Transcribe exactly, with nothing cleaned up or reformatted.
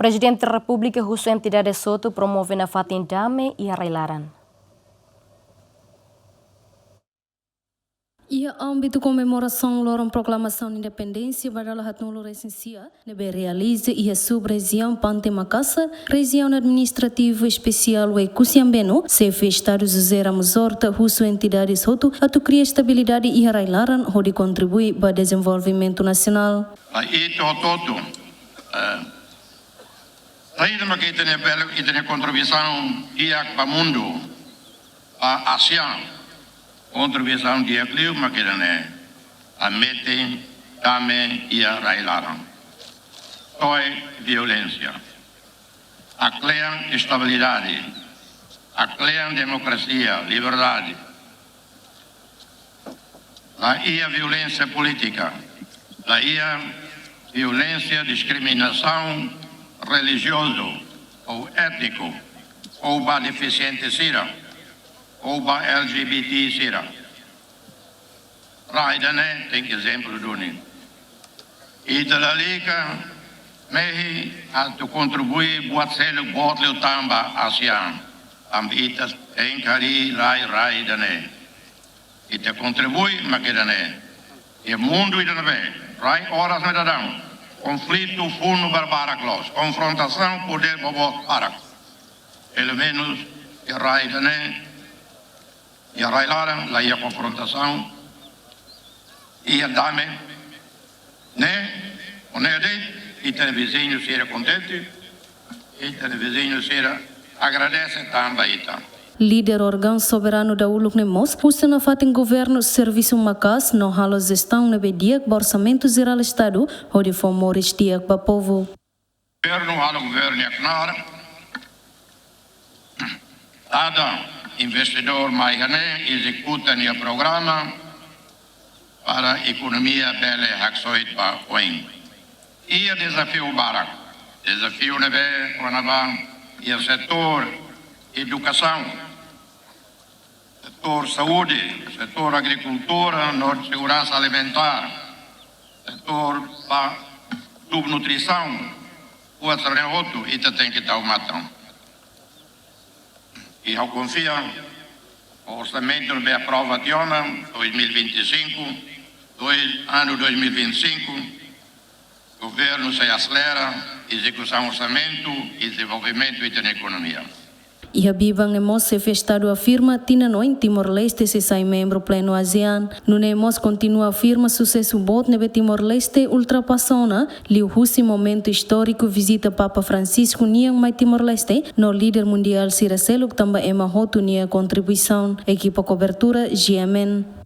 Prezidente Repúblika husu entidades hotu promove nafatin dame iha rai-laran. Iha ámbitu komemorasaun loron proklamasaun independénsia ba dala haatnulu resin sia ne'ebé realiza iha sub-rejiaun Pante Makasar, Rejiaun Administrativa Espesiál Oekusi Ambeno, Xefe Estadu José Ramos Horta husu entidades hotu atu kria estabilidade iha rai-laran hodi kontribui ba dezenvolvimentu nasionál. Ba ita hotu-hotu, eh, saida mak ita-nia bele, ita-nia kontribuisaun di'ak ba mundu, ba ASEAN. Kontribuisaun di'ak liu mak ita-nia hametin dame iha rai-laran. To'o violénsia. Haklean estabilidade. Haklean demokrasia, liberdade. La iha violénsia polítika, la iha violénsia diskriminasaun relijiozu ou étniku, ou ba defisiente sira, ou ba L G B T sira. Rai ida-ne'e tenke ezemplu duni. Ita lalika mehi atu kontribui buat seluk boot liután ba ASEAN. Tanba ita tenke harii rai, rai ida-ne'e. Ita kontribui mak ida-ne'e. Iha mundu ida ne'ebé rai oras ne'e daudaun konflitu funu barbarak loos, konfrontasaun podér boboot barak. Pelumenus iha rai ida-ne'e, iha rai-laran la iha konfrontasaun, iha dame. Ne'e, o ne'e de'it, ita-nia viziñu sira kontente, ita-nia viziñu sira agradese tanba ita. Líder órgaun soberanu dahuluk ne'e mós husu nafatin governu servisu maka'as no halo jestaun ne'ebé di'ak ba Orsamentu Jerál Estadu hodi fó moris di'ak ba povu. Governu halo governu nia knaar, dada investidór mai iha ne'e, ezekuta nia programa para ekonomia bele haksoit ba oin. Iha dezafiu barak, dezafiu ne'ebé kona-ba iha setór edukasaun, setór saúde, setór agrikultura no seguransa alimentár, setór ba subnutrisaun, buat sira-ne'e hotu ita tenke tau matan. I ha'u konfia, orsamentu ne'ebé aprova tiha ona, dois mil e vinte e cinco, dois, ano dois mil e vinte e cinco, governu sei aselera ezekusaun orsamentu i dezenvolvimentu ita-nia ekonomia. Iha biban ne'e mós Xefe Estadu afirma tinan oin Timor-Leste sei sai membru plenu ASEAN. Nune'e mós kontinua afirma susesu boot ne'ebé Timor-Leste ultrapasa ona, liuhusi momentu istóriku vizita Papa Francisco nian mai Timor-Leste, no líder mundiál sira seluk tanba ema hotu nia kontribuisaun. Ekipa kobertura, G M N.